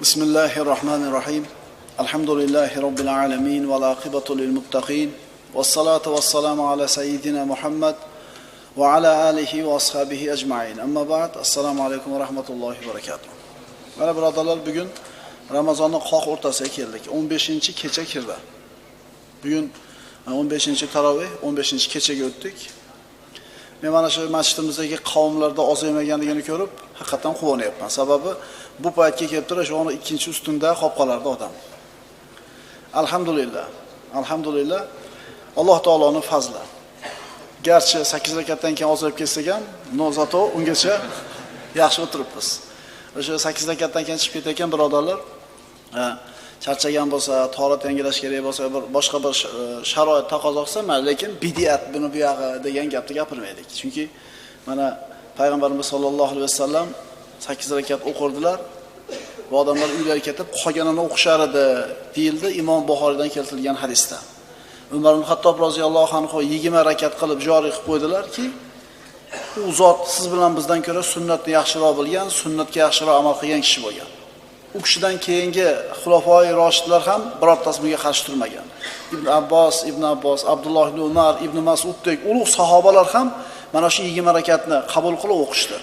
Bismillahirrohmanirrohim. Alhamdulillahi robbil alamin val aqibatu lil muttaqin. Vassalatu vassalamu ala sayyidina Muhammad va ala alihi va ashabihi ajmain. Amma ba'd. Assalomu alaykum va rahmatullohi va barakatuh. Mana birodarlar, bugun Ramazonning qoq o'rtasiga keldik. 15-kecha kirdi. Bugun 15-taroveh, 15-kechaga o'tdik. Men mana shu masjidimizdagi qavmlarda ozaymaganligini ko'rib, haqiqatan quvonyapman. Sababi bu paytga kelib turib, shu uni ikkinchi ustunda qolib qolardi odam. Alhamdulillah. Alhamdulillah. Alloh taoloning fazli. Garchi 8 rakatdan keyin ozayib ketsak ham, no zato ungacha yaxshi o'tiribmiz. O'sha 8 rakatdan keyin chiqib ketayotgan birodarlar, charchagan bo'lsa, tahorat yangilash kerak bo'lsa, bir boshqa bir sharoit taqozo qilsa, mayli, lekin bid'at buni bu yog'i degan gapni gapirmaylik. Chunki mana payg'ambarimiz sollallohu alayhi vasallam 8 rakat o'qirdilar va odamlar uylariga ketib qolganini o'qishar edi deyildi Imom Buxoriydan keltirilgan hadisda. Umar ibn Xattob roziyallohu anhu 20 rakat qilib joriy qilib qo'ydilarki, u zot siz bilan bizdan ko'ra sunnatni yaxshiroq bilgan, sunnatga yaxshiroq amal qilgan kishi bo'lgan. U kishidan keyingi xulofoi roshidlar ham birortasi bunga qarshi turmagan. Ibn Abbos, Abdulloh ibn Umar, Ibn Mas'uddek ulug' sahobalar ham mana shu 20 rakatni qabul qilib o'qishdi.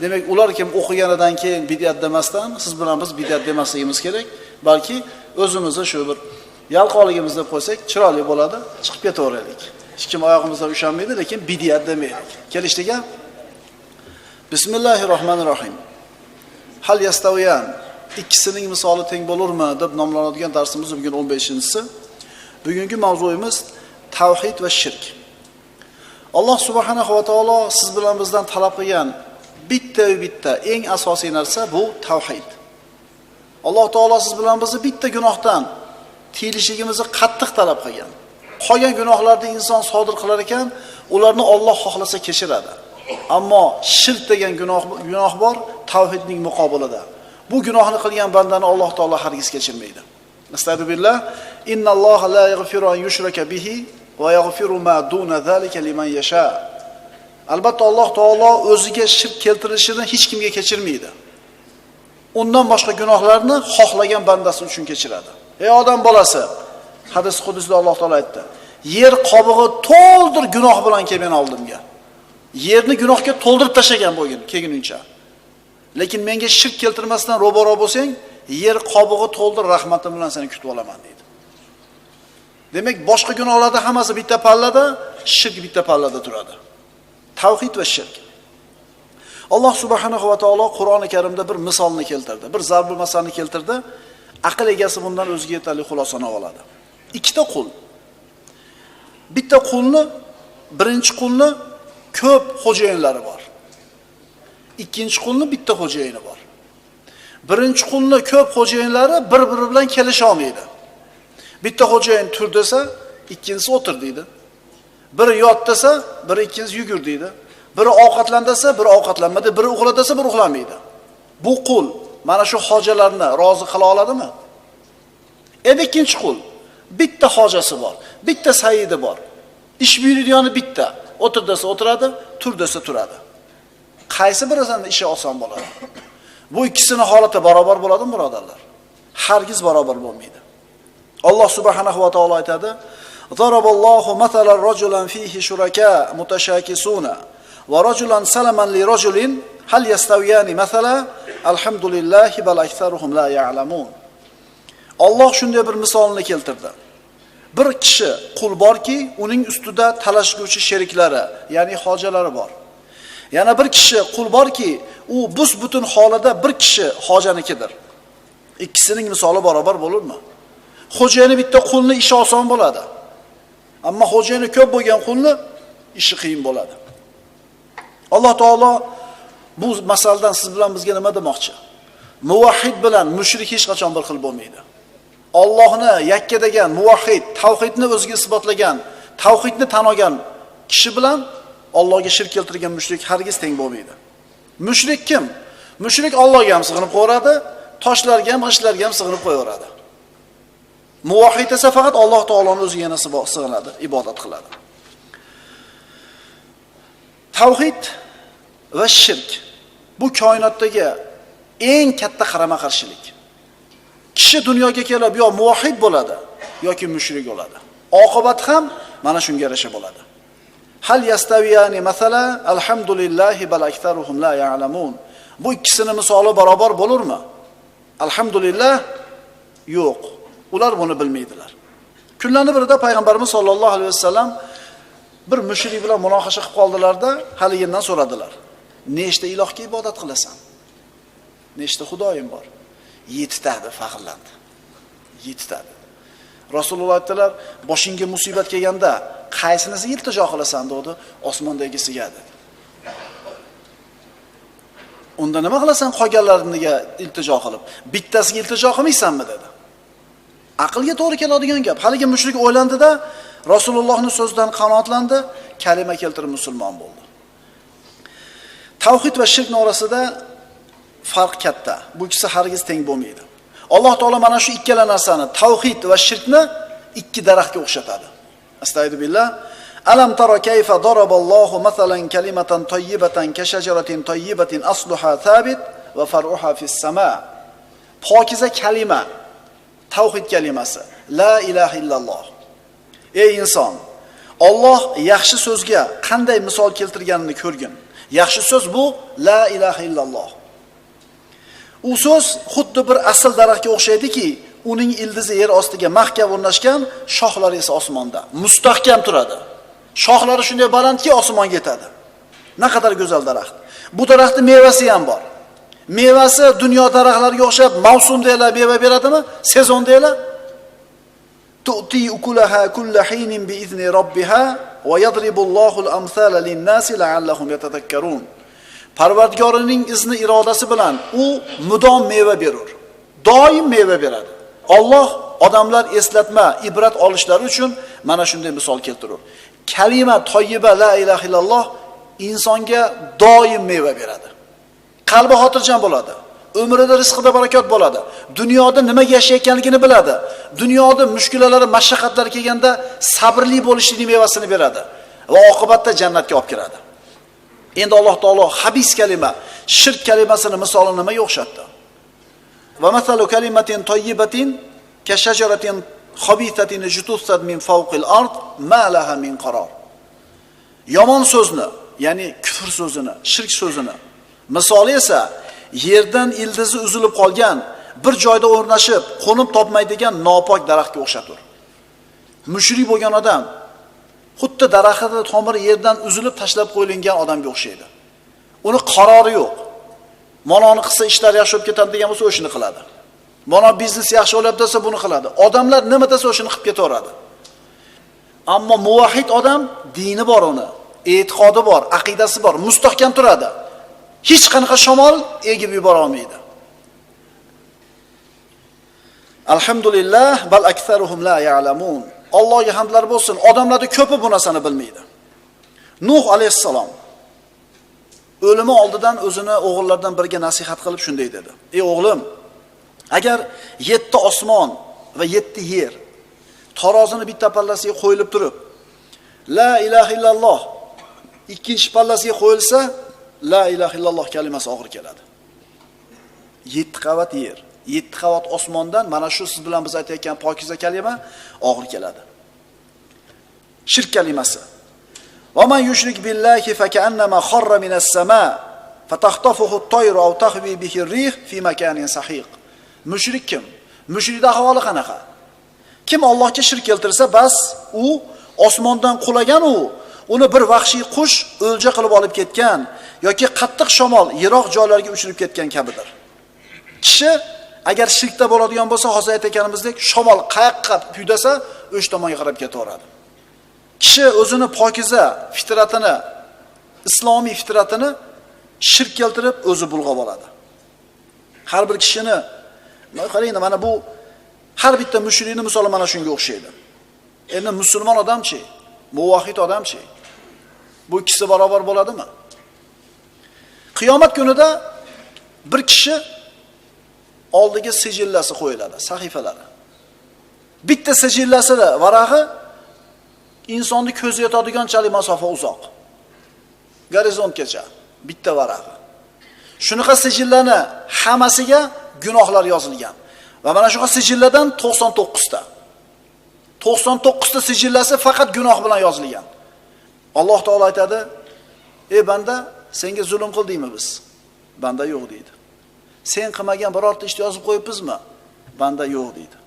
Demak, ular kim o'qiganidan keyin bid'at demasdan, siz bilan biz bid'at demasligimiz kerak, balki o'zimizni shu bir yalqoqligimiz deb qo'ysak, chiroyli bo'ladi, chiqib ketaveraylik. Hech kim oyog'imizdan ushanmaydi, lekin bid'at demaylik. Kelishdik-a? Bismillahirrohmanirrohim. Hal yastaviyan, ikkisining misoli teng bo'lurmi deb nomlanadigan darsimiz bugun 15-inchisi. Bugungi mavzuyimiz tavhid va shirk. Alloh subhanahu va taolo siz bilan bizdan talab qilgan bitta eng asosiy narsa bu tavhid. Alloh taolo siz bilan bizni bitta gunohdan tiyilishligimizni qattiq talab qilgan. Qolgan gunohlarni inson sodir qilar ekan, ularni Alloh xohlasa kechiradi. Ammo shirk degan gunoh bor tavhidning muqobilida. Bu gunohni qilgan bandani Alloh taolo hargiz kechirmaydi. Astagfirullah, innalloha la yaghfiru an yushraka bihi va yaghfiru ma duna zalika liman yasha. Albatta Alloh taolo o'ziga shirk keltirilishini hech kimga kechirmaydi. Undan boshqa gunohlarni xohlagan bandasi uchun kechiradi. Ey odam bolasi, hadis qudusida Alloh taolo aytdi: "Yer qobig'i to'ldir gunoh bilan kelgan oldimga. Yerni gunohga to'ldirib tashlagan bo'lgin kelgununcha. Lekin menga shirk keltirmasdan ro'baro bo'lsang, yer qobig'i to'ldir rahmatim bilan seni kutib olaman" deydi. Demak, boshqa gunohlarda hammasi bitta pallada, shirk bitta pallada turadi. Tavhid va shirk. Alloh subhanahu va taolo Qur'oni Karimda bir misolni keltirdi, bir zarbul masalni keltirdi. Aql egasi bundan o'ziga yetarli xulosani oladi. Ikkita qul. Bitta qulni, birinchi qulni ko'p xo'jayinlari bor. Ikkinchi qulni bitta xo'jayini bor. Birinchi qulni ko'p xo'jayinlari bir-biri bilan kelisha olmaydi. Bitta xo'jayin tur desa, ikkinchisi o'tir deydi. Biri yot desa, biri ikkinchisi yugur deydi. Biri ovqatlan desa, biri ovqatlanmaydi, biri uxla desa, biri uxlamaydi. Bu qul mana shu hojalarni rozi qila oladimi? Endi ikkinchi qul bitta hojasi bor, bitta sayyidi bor. Ish buyurdigani bitta. O'tir desa o'tiradi, tur desa turadi. Qaysi birisini ishi oson bo'ladi? Bu ikkisini holati barobar bo'ladimi, birodarlar? Hargiz barobar bo'lmaydi. Alloh subhanahu va taolo aytadi: "Daraballohu matalan rajulan fihi shuraka mutashakisuna va rajulan salaman li rajulin hal yastawiyani mathala alhamdulillahi bal aktharuhum la ya'lamun." Alloh shunday bir misolni keltirdi. Bir kishi qul borki, uning ustida talashguvchi sheriklari, ya'ni hojalari bor. Yana bir kishi qul borki, u bus-butun holida bir kishi hojanikidir. Ikkisining misoli barobar bo'lurmi? Xo'jayini bitta qulni ishi oson bo'ladi. Ammo xo'jayini ko'p bo'lgan qulni ishi qiyin bo'ladi. Alloh taolo bu masaldan siz bilan bizga nima demoqchi? Muvahhid bilan mushrik hech qachon bir xil bo'lmaydi. Allohni yakka degan muvahhid, tavhidni o'ziga isbotlagan, tavhidni tan olgan kishi bilan Allohga shirk keltirgan mushrik hargiz teng bo'lmaydi. Mushrik kim? Mushrik Allohga ham sig'inib qo'yadi, toshlarga ham, g'ishtlarga ham sig'inib qo'yaveradi. Muvahhid esa faqat Alloh taoloning o'ziga yana sig'inadi, ibodat qiladi. Tavhid va shirk bu koinotdagi eng katta qarama-qarshilik. Kishi dunyoga kelib yo muvahhid bo'ladi yoki mushrik bo'ladi. Oqibat ham mana shunga yarasha bo'ladi. Hal yastaviyani masala alhamdulillahi bal aktharuhum la ya'lamun. Bu ikkisini misoli barobar bo'lurmi? Alhamdulillah, yo'q. Ular buni bilmaydilar. Kunlarning birida payg'ambarimiz sollallohu alayhi vasallam bir mushrik bilan munoqasha qilib qoldilarda, haligindan so'radilar. Nechta ilohga ibodat qilasan? Nechta xudoying bor? 7 ta deb faxrlandi. 7 ta. Rasululloh aytdilar, boshingga musibat kelganda qaysinisiga iltijo qilasan dedi, osmondagisiga dedi. Unda nima qilasan qolganlariga iltijo qilib? Bittasiga iltijo qilmaysanmi dedi. Aqlga to'g'ri keladigan gap. Haligi mushrik o'ylandida Rasulullohning so'zidan qanoatlandi, kalima keltirib musulmon bo'ldi. Tavhid va shirkning orasida farq katta. Bu ikkisi hargiz teng bo'lmaydi. Alloh taolo mana shu ikkala narsani, tavhid va shirkni ikki daraxtga o'xshatadi. Astagfiru billah. Alam tara kayfa daraballohu masalan kalimatan tayyibatan kashajaratin tayyibatin asluha thabit va far'uha fis sama. Pokiza kalima, tavhid kalimasi, la ilaha illalloh. Ey inson, Alloh yaxshi so'zga qanday misol keltirganini ko'rgin. Yaxshi so'z bu la ilaha illalloh. U so'z xuddi bir asl daraxtga o'xshaydiki, uning ildizi yer ostiga mahkam o'rnashgan, shoxlari esa osmonda mustahkam turadi. Shoxlari shunday balandki osmonga yetadi. Naqadar go'zal daraxt. Bu daraxtning mevasi ham bor. Mevasi dunyo daraxtlariga o'xshab mavsumda meva beradimi? Sezonda tu'ti ukulaha kulla hinin bi izni robbiha va yadribullohu al-amsala lin-nasi la'allahum yatadhakkarun. Parvardigorining izni irodasi bilan u mudom meva berur. Doim meva beradi. Alloh odamlar eslatma, ibrat olishlari uchun mana shunday misol keltirur. Kalima toyyiba la ilaha illalloh insonga doim meva beradi. Qalbi xotirjam bo'ladi. Umrida rizqida barakot bo'ladi. Dunyoda nimaga yashayotganligini biladi. Dunyoda mushkulalari, mashaqqatlari kelganda sabrli bo'lishning mevasini beradi va oqibatda jannatga olib kiradi. Endi Alloh taolo habis kalima, shirk kalimasini misolini nimaga o'xshatdi? Va masalu kalimatin tayyibatin kashajaratin khabithatin jutussat min fawqil ard ma laha min qaror. Yomon so'zni, ya'ni kufr so'zini, shirk so'zini misoli esa yerdan ildizi uzilib qolgan, bir joyda o'rnashib, qo'nib topmaydigan nopok daraxtga o'xshatur. Mushrik bo'lgan odam xuddi daraxtning tomiri yerdan uzilib tashlab qo'yilgan odamga o'xshaydi. Uni qarori yo'q. Mana uni qilsa ishlar yaxshi bo'lib ketadi degan bo'lsa o'shini qiladi. Mana biznes yaxshi bo'lyapti desa buni qiladi. Odamlar nima desa o'shini qilib ketaveradi. Ammo muvahhid odam dini bor uni, e'tiqodi bor, aqidasi bor, mustahkam turadi. Hech qanaqa shamol egib yubora olmaydi. Alhamdulillah bal aktharuhum la ya'lamun. Allohga hamdlar bo'lsin, odamlarning ko'pi bu narsani bilmaydi. Nuh alayhissalom o'limi oldidan o'zini o'g'illaridan biriga nasihat qilib shunday dedi. Ey o'g'lim, agar 7 osmon va 7 yer tarozini bitta pallasiga qo'yilib turib, la ilaha illalloh ikkinchi pallasiga qo'yilsa, la ilaha illalloh kalimasi og'ir keladi. 7 qavat yer, 7 qavat osmondan mana shu siz bilan biz aytayotgan pokiza kalima og'ir keladi. Shirk kalimasi. Va man yushrik billahi fakannama kharra minas sama fatakhtafuhu at-tayru aw tahwi bihi ar-rih fi makanin sahiq. Mushrik kim? Mushrikning ahvoli qanaqa? Kim Allohga shirk keltirsa, bas u osmondan qulagan u, uni bir vahshiy qush o'lja qilib olib ketgan yoki qattiq shamol yiroq joylarga uchirib ketgan kabidir. Kishi agar shirkda bo'ladigan bo'lsa, hozir aytganimizdek, shamol qayoqqa puydasa, o'sha tomonga qarab ketaveradi. Kishi o'zini pokiza fitratini, islomiy fitratini shirk keltirib o'zi bulg'ab oladi. Har bir kishini qarang, mana bu har bitta mushrikning misoli mana shunga o'xshaydi. Endi musulmon odamchi, muvahhid odamchi, bu ikkisi barobar bo'ladimi? Qiyomat kunida bir kishi oldiga sijillasi qo'yiladi, sahifalari. Bitta sijillasida varag'i insonni ko'zi yetadiganchalik masofa uzoq. Gorizontgacha bitta varag'i. Shunaqa sijillarni hammasiga gunohlar yozilgan. Va mana shu sijillardan 99 ta. 99 ta sijillasi faqat gunoh bilan yozilgan. Alloh taolo aytadi: "Ey banda, senga zulm qildikmi biz?" Banda yo'q deydi. "Sen qilmagan birorta ishni yozib qo'yibmizmi?" Banda yo'q deydi.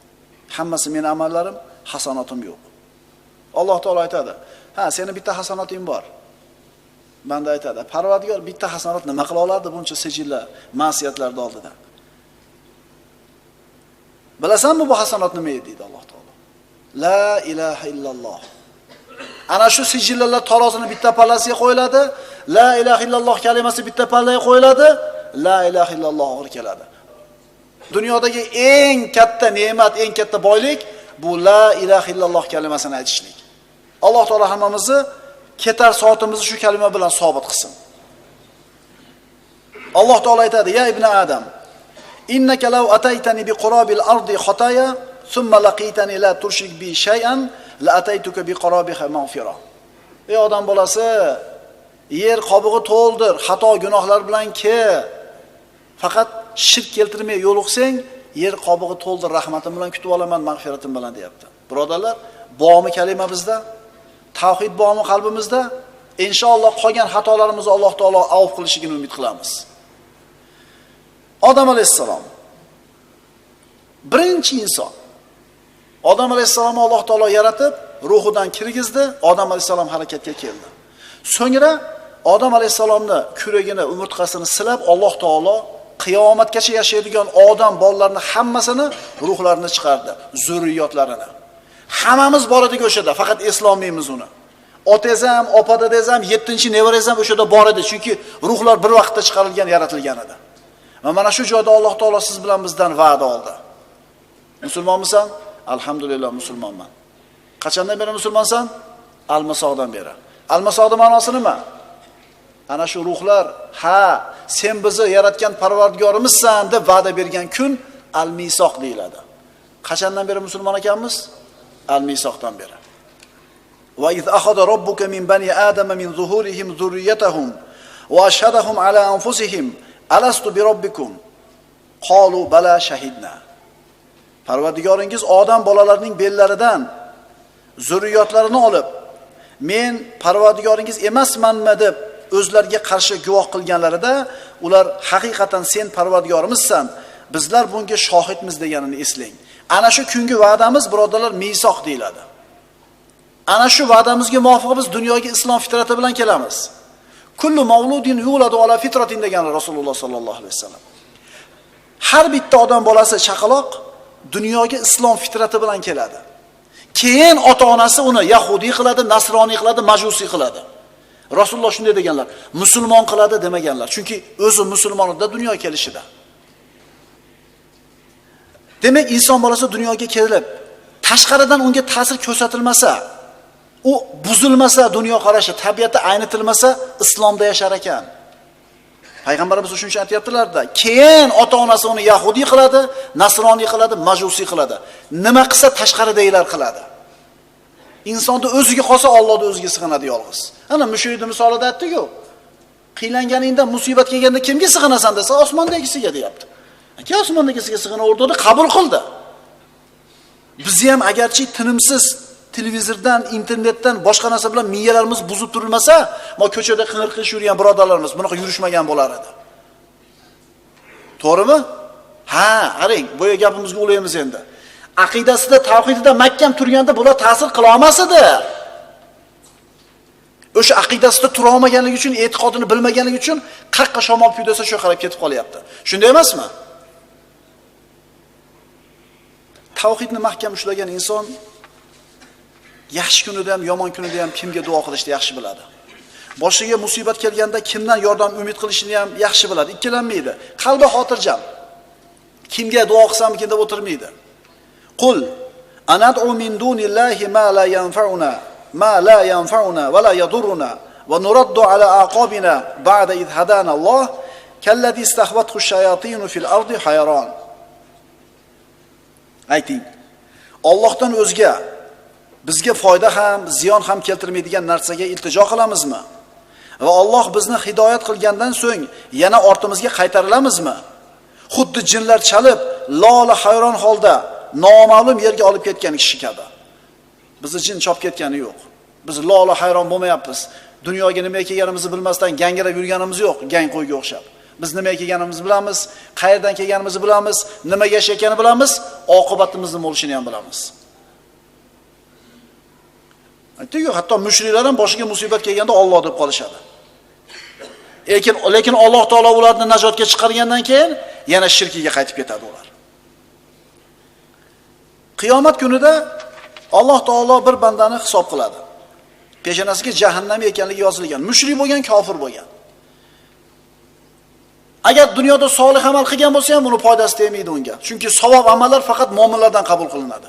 Hammasi meni amallarim, hasanotim yo'q. Alloh taolo aytadi: "Ha, seni bitta hasanoting bor." Banda aytadi: "Parvardigor, bitta hasanot nima qila olardi buncha sijillar, ma'siyatlarning oldida?" Bilasanmi bu hasanot nima edi deydi Alloh taolo. La ilaha illalloh. Ana shu sijillar tarozini bitta pallasiga qo'yiladi. La ilaha illalloh kalimasi bitta pallaga qo'yiladi. La ilaha illalloh og'ir keladi. Dunyodagi eng katta ne'mat, eng katta boylik bu la ilaha illalloh kalimasini aytishlik. Alloh taolo hammamizni ketar soatimizni shu kalima bilan sobit qilsin. Alloh taolo aytadi: "Ya ibn Adam, innaka law ataytani bi qurabil ardi xataya, thumma laqitani la tushrik bi shay'an, la ataytuka bi qurabiha mag'fira." Ey odam bolasi, yer qobig'i to'ldir, xato gunohlar bilan ke. Faqat shirk keltirmay yo'liqsang, yer qobig'i to'ldir, rahmatim bilan kutib olaman, mag'firatim bilan deyapti. Birodarlar, bormi kalima bizda? Tavhid bormi qalbimizda? Inshaalloh qolgan xatolarimizni Alloh taolo avf qilishiga umid qilamiz. Odam alayhissalom birinchi inson. Odam alayhissalomni Alloh taolo yaratib, ruhidan kirgizdi, Odam alayhissalom harakatga keldi. So'ngra Odam alayhissalomni kuragini, umurtqasini silab, Alloh taolo qiyomatgacha yashaydigan odam bolalarini hammasini ruhlarini chiqardi, zurriyotlarini. Hammamiz bor edik o'shada, faqat eslolmaymiz uni. Otangiz ham, opa dadangiz ham, 7-nevarangiz ham o'shada bor edi, chunki ruhlar bir vaqtda chiqarilgan, yaratilgan edi. Va mana shu joyda Alloh taolo siz bilan bizdan va'da oldi. Musulmonmisan? Alhamdulillah musulmonman. Qachondan beri musulmonsan? Almasoqdan beri. Almasoqning ma'nosi nima? Ana shu ruhlar, ha, sen bizni yaratgan Parvardigorimizsan deb va'da bergan kun Al-Misoq deyiladi. Qachondan beri musulmon ekanmiz? Al-Misoqdan beri. Va iz akhadha robbuka min bani adama min zuhurihim zurriyatahum va ashhadahum ala anfusihim alastu bi robbikum qalu bala shahidna. Parvardigoringiz odam bolalarining bellaridan zurriyotlarini olib, men Parvardigoringiz emasmanmi deb o'zlariga qarshi guvoh qilganlarida, ular haqiqatan sen Parvardigorimizsan, bizlar bunga shohidmiz deganini eslang. Ana shu kungi va'damiz birodarlar misoq deyiladi. Ana shu va'damizga muvofiq biz dunyoga islom fitrati bilan kelamiz. Kullu mavludin yuladu ala fitratin degan Rasululloh sallallohu alayhi vasallam. Har bitta odam bolasi chaqaloq dunyoga islom fitrati bilan keladi. Keyin ota-onasi uni yahudi qiladi, nasroniy qiladi, majusiy qiladi. Rasululloh shunday deganlar, musulmon qiladi demaganlar. Chunki o'zi musulmon edi dunyoga kelishida. Demak, inson bolasi dunyoga kelib, tashqaridan unga ta'sir ko'rsatilmasa, u buzilmasa, dunyo qarashi, tabiati aynitilmasa, islomda yashar ekan. Payg'ambarimiz shuning uchun aytayaptilar-da, keyin ota-onasi uni yahudi qiladi, nasroniy qiladi, majusiy qiladi. Nima qilsa tashqaridagilar qiladi. Insonni o'ziga qolsa Allohning o'ziga sig'inadi yolg'iz. Ana mushrikning misolida aytdi-ku. Qiylanganingda, musibat kelganda kimga sig'inasan desa, osmondagisiga deyapti. Aka osmondagisiga sig'inaverdi, qabul qildi. Biz ham agarchi tinimsiz televizordan, internetdan, boshqa narsa bilan miyalarimiz buzib turilmasa, mo ko'chada qing'ir qilishib yurgan birodarlarimiz bunaqa yurishmagan bo'lar edi. To'g'rimi? Ha, qarang, bu gapimizga ulaymiz endi. Aqidasida, tavhidida mahkam turganda bular ta'sir qila olmas edi. O'sha aqidasida tura olmaganligi uchun, e'tiqodini bilmaganligi uchun qaqqa shamol pudasa shu qarab ketib qolyapti. Shunday emasmi? Tavhidni mahkam ushlagan inson yaxshi kunida ham, yomon kunida ham kimga duo qilishni yaxshi biladi. Boshiga musibat kelganda kimdan yordam umid qilishini ham yaxshi biladi, ikkilanmaydi. Qalbi xotirjam. Kimga duo qilsamkin deb o'tirmaydi. Qul anad'u min dunillahi ma la yanfa'una ma la yanfa'una va la yadurruna va nuraddu ala aqobina ba'da id hadana Alloh kallazi istahwathu ash-shayatinu fil ardi hayran. Ayting, Allohdan o'zga bizga foyda ham, ziyon ham keltirmaydigan narsaga iltijo qilamizmi? Va Alloh bizni hidoyat qilgandan so'ng yana ortimizga qaytarilamizmi? Xuddi jinlar chalib, lola hayron holda noma'lum yerga olib ketgan kishi kabi. Bizni jin chop ketgani yo'q. Biz lola hayron bo'lmayapmiz. Dunyoga nima kelganimizni bilmasdan gangrab yurganimiz yo'q, gang qo'yga o'xshab. Biz nimaga kelganimizni bilamiz, qayerdan kelganimizni bilamiz, nimaga yashayotganini bilamiz, oqibatimiz nima bo'lishini ham bilamiz. Aytdik-ku, hatto mushriklar ham boshiga musibat kelganda Alloh deb qolishadi. Lekin Alloh taolo ularni najotga chiqargandan keyin yana shirkiga qaytib ketadi ular. Qiyomat kunida Alloh taolo bir bandani hisob qiladi. Peshonasiga jahannam ekanligi yozilgan, mushrik bo'lgan, kofir bo'lgan. Agar dunyoda solih amal qilgan bo'lsa ham uni foydasi tegmaydi unga. Chunki savob amallar faqat mo'minlardan qabul qilinadi.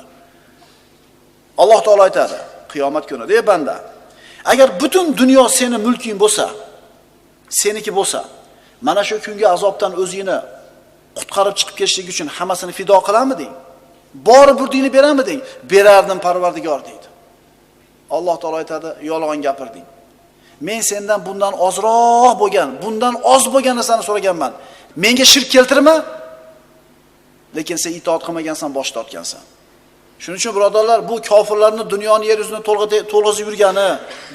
Alloh taolo aytadi qiyomat kunida: "Ey banda, agar butun dunyo seni mulking bo'lsa, seniki bo'lsa, mana shu kungi azobdan o'zingni qutqarib chiqib ketishlik uchun hammasini fido qilamiding? Bori burdingni beramiding? Berardim Parvardigor" deydi. Alloh taolo aytadi: "Yolg'on gapirding. Men sendan bundan ozroq bo'lgan, bundan oz bo'lgan narsani so'raganman. Menga shirk keltirma, lekin sen itoat qilmagansan, bosh tortgansan." Shuning uchun birodarlar, bu kofirlarni dunyoni yer yuzini to'lg'izib yurgani,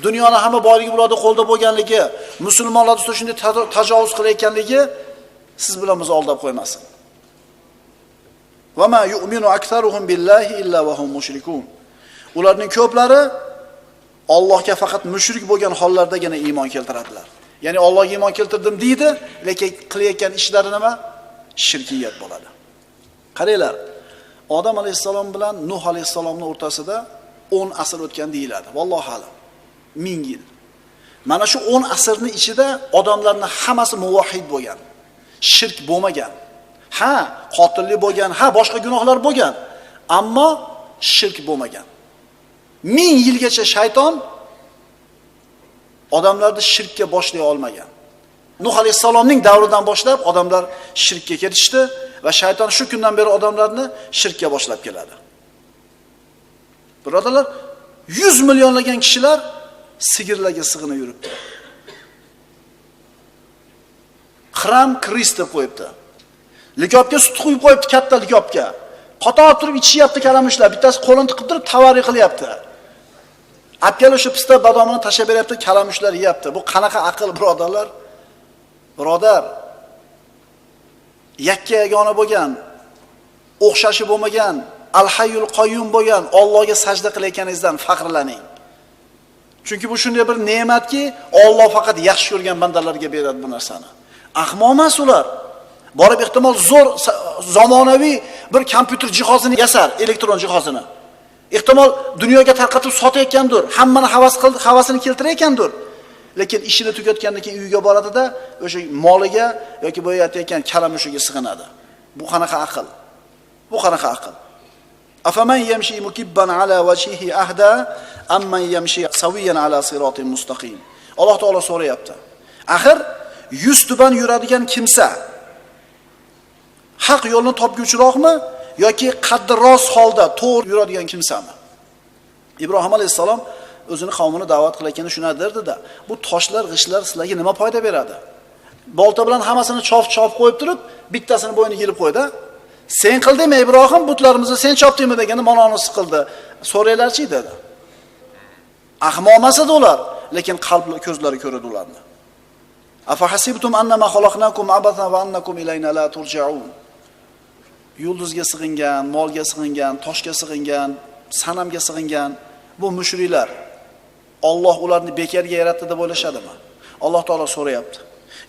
dunyoni hamma boyligi ularda qo'lda bo'lganligi, musulmonlar ustidan shunday tajovuz qilayotganligi siz bilan bizni aldab qo'ymasin. Va ma yu'minu aktharuhum billahi illa va hum mushrikun. Ularning ko'plari Allohga faqat mushrik bo'lgan hollardagina iymon keltiradilar. Ya'ni Allohga iymon keltirdim deydi, lekin qilayotgan ishlari nima? Shirkiyat bo'ladi. Qaranglar, Odam alayhissalom bilan Nuh alayhissalomning o'rtasida 10 asr o'tgan deyiladi. Vallohu a'lam. 1000 yil. Mana shu 10 asrning ichida odamlarning hammasi muvahhid bo'lgan. Shirk bo'lmagan. Ha, qotillik bo'lgan, ha, boshqa gunohlar bo'lgan, ammo shirk bo'lmagan. 1000 yilgacha shayton odamlarni shirkka boshlay olmagan. Nuh alayhissalomning davridan boshlab odamlar shirkka ketishdi va shayton shu kundan beri odamlarni shirkka boshlab keladi. Birodarlar, 100 millionlagan kishilar sigirlarga sig'inib yuribdi. Xram Krist deb qo'yibdi. Likopga sut quyib qo'yibdi, katta likopga. Qator turib ichyapti kalamushlar, bittasi qo'lini tiqib turib tavari qilyapti. Apkal o'sha pista badomini tashlab beryapti, kalamushlar yeyapti. Bu qanaqa aql, birodarlar? Birodar, yakka yagona bo'lgan, o'xshashi bo'lmagan, Al-Hayyul Qayyum bo'lgan Allohga sajda qilayotganingizdan faxrlaning. Chunki bu shunday bir ne'matki, Alloh faqat yaxshi ko'rgan bandalarga beradi bu narsani. Ahmoq emas ular. Borib ehtimol zo'r zamonaviy bir kompyuter jihozini yasar, elektron jihozini. Ehtimol dunyoga tarqatib sotayotgandir, hammani havas qildi, havasini keltirayotgandir. Lekin ishini tugatgandan keyin uyga boradida o'sha moliga yoki boya aytayotgan kalamushiga sig'inadi. Bu qanaqa aql? Bu qanaqa aql? Afaman yamshi mukibban ala wajhihi ahda amman yamshi sawiyan ala siratin mustaqim. Alloh taolo so'rayapti. Axir yuz tuban yuradigan kimsa haq yo'lni topguvchiroqmi yoki qaddi rost holda to'g'ri yuradigan kimsami? Ibrohim alayhissalom o'zini qavmini da'vat qilayotganda shuni derdi-da, bu toshlar, g'ishlar sizlarga nima foyda beradi? Bolta bilan hammasini chop-chop qo'yib turib, bittasini bo'yniga ilib qo'ydi. Sen qildingmi Ibrohim, butlarimizni sen chopdingmi deganda manonisi qildi. So'raylarchi dedi. Ahmoq emas edi ular, lekin qalb ko'zlari ko'radi ularni. Afahasibtum annama xalaqnakum abathan va annakum ilayna la turja'un. Yulduzga sig'ingan, molga sig'ingan, toshga sig'ingan, sanamga sig'ingan bu mushriklar Alloh ularni bekorga yaratdi deb o'ylashadimi? Alloh taolo so'rayapti.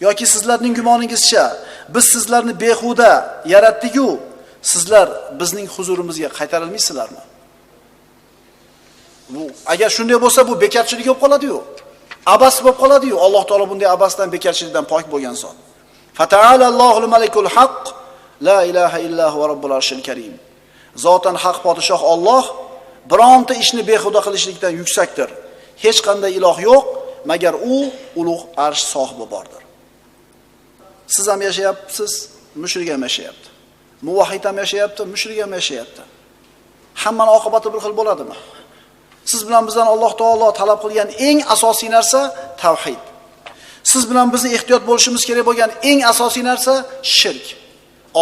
Yoki sizlarning gumoningizcha biz sizlarni behuda yaratdik-ku, sizlar bizning huzurimizga qaytarilmaysizlarmi? Bu agar shunday bo'lsa, bu bekorchilik bo'lib qoladi-yu. Abas bo'lib qoladi-yu. Alloh taolo bunday abasdan, bekorchilikdan pok bo'lgan zot. Fata'ala Allohul malikul haqq la ilaha illa huwa robbul arshil karim. Zotan haq podshoh Alloh bironta ishni behuda qilishlikdan yuksakdir. Hech qanday iloh yo'q, magar u ulug' arsh sohibi bordir. Siz ham yashayapsiz, mushrik ham yashayapti. Muvahhid ham yashayapti, mushrik ham yashayapti. Hammaning oqibati bir xil bo'ladimi? Siz bilan bizdan Alloh taolo talab qilgan eng asosiy narsa tavhid. Siz bilan bizni ehtiyot bo'lishimiz kerak bo'lgan eng asosiy narsa shirk.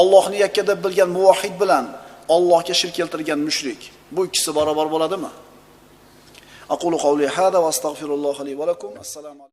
Allohni yakka deb bilgan muvahhid bilan Allohga shirk keltirgan mushrik, bu ikkisi barobar bo'ladimi? Aqulu qawli hada va astagfirulloha li va lakum. Assalomu alaykum.